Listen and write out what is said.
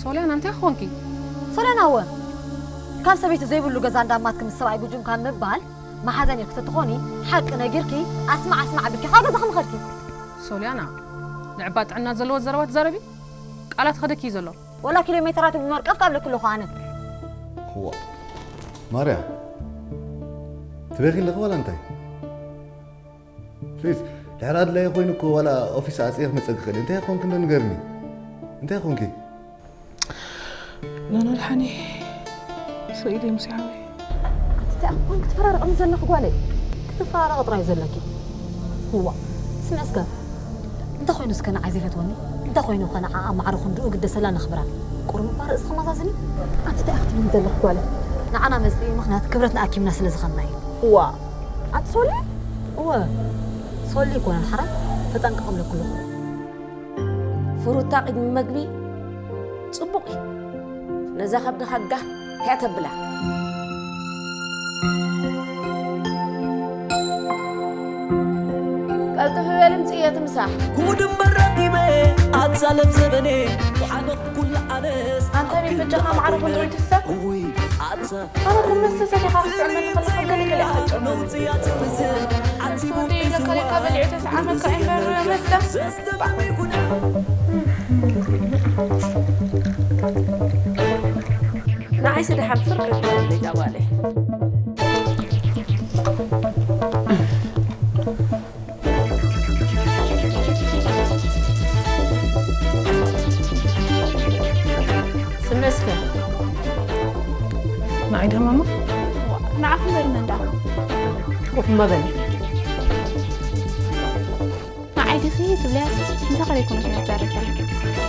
ሶልያና እንታይ ኾንኪ? ሶልያና እወ፣ ካብ ሰበይቲ ዘይብሉ ገዛ እንዳማትኪ ምስ ሰብኣይ ጉጅም ካብ ምባል መሓዘን ኢልኪ ተትኾኒ ሓቂ ነጊርኪ ኣስማዕ ኣስማዕ ኣቢልኪ ካብ ገዛኺ ምኸድኪ። ሶልያና፣ ንዕባ ጥዕና ዘለዎ ዘረባ ትዛረቢ? ቃላት ከደኪ እዩ ዘሎ። ወላ ኪሎ ሜትራት ብመርቀፍ ካብ ለክሎ ኸኣነ። እዋ ማርያ፣ ትበኺ ኣለኺ ዋላ እንታይ? ፕሊዝ፣ ድሕሪ ኣድላዪ ኮይኑ እኮ ዋላ ኦፊስ ዓፅየ ክመፀኪ ክእል እየ። እንታይ ኮንክ እንዶ ንገርኒ? እንታይ ኮንኪ? ኖኖ ድሓኒ ስኢለ ሙሴ ሓወይ። ኣንቲ እንታይ ኣኳን ክትፈራረቕኒ ዘለኺ ጓለይ? ክትፈራረቒ ጥራይ ዘለኪ። እዋ ስምዒ እስከ እንተ ኮይኑ እስከ ንዓይ ዘይፈትወኒ እንተ ኮይኑ ከ ንዓኣ ማዕረ ክንድኡ ግደሰላ ነኽብራ። ቁሩብ እባ ርእሲ ከማዛዝኒ። ኣንቲ እንታይ ክትብልኒ ዘለኺ ጓለይ? ንዓና መፅልኢ ምኽንያት ክብረትና ኣኪብና ስለ ዝኸድና እዩ። እዋ ኣቲ ሶሊ? እወ ሶሊ ኣይኮነን ሓራይ ተጠንቀቕ እብለኪ ኣለኹ። ፍሩታ ቅድሚ መግቢ ጽቡቕ እዩ። ነዛ ከብድኻ ጋህ እያ ተብላ። ቀልጥፍ በል ምጽእ እየ እቲ ምሳሕ። ጉድ እምበር ረኺበ ኣዛ ለብዘበነ ወሓለኽ ኩሉ ኣነስ ኣንታ ቤት በጃኻ ማዕረ ክንድኡ ይትሰብ ውይ ኣዛ ኣነ ክመሰሰ ዲኻ ክትጥዕመኒ ከለኻ ገለ ገለ ኢኻ ትጨምር። ሶዲ ኢለካ ዲካ በሊዑ ተስዓመካ እምበር መስተ። ንዓይሲ ደሓን ፍርቂ ትበለለይ እዛ ጓለይ። ስምዒ እስከ። ንዓይ ደማማ ንዓኹም በሪ መንዳ ኮፍ እማ በሊ። ንዓይ ዲኺ ትብልያ ምሳኻ ዘይኮነትን እያ ትዛረብ ዘላ።